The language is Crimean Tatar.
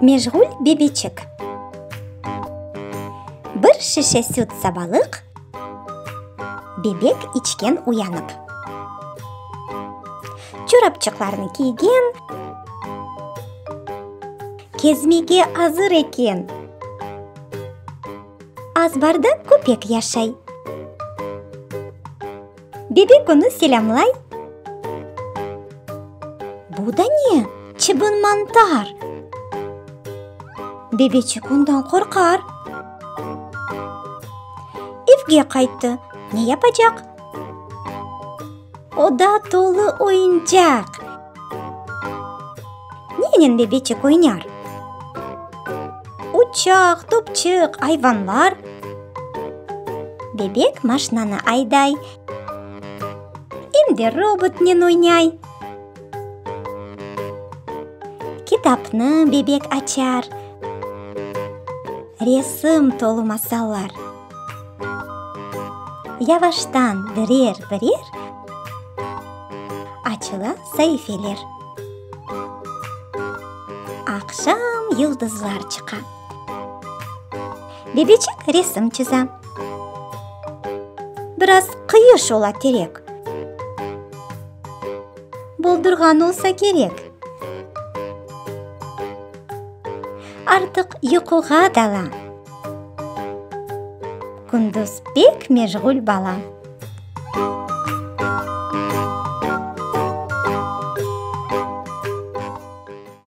Meşğul bebeçik. Bir şişe süt sabalıq Bebek içken uyanıp. Çorapçıqlarını kiygen, Kezmege azır eken. Azbarda köpek yaşay. Bebek onı selâmlay. Bu da ne? Çıbın mantar! Bebeçik ondan qorqar. Evge qayttı. Ne yapacaq? Oda tolu oyuncaq. Nenen bebeçik oynar? Uçaq, topçıq, ayvanlar. Bebek maşnanı ayday, em de robotnen oynay. Kitapnı bebek açar, resim tolu masallar. Yavaştan birer-birer açıla saifeler. Aqşam yıldızlar çıqa. Bebeçik resim çıza. Biraz qıyış ola terek. Boldurğan olsa kerek. Artıq yuquğa dala. Kündüz pek meşğul bala.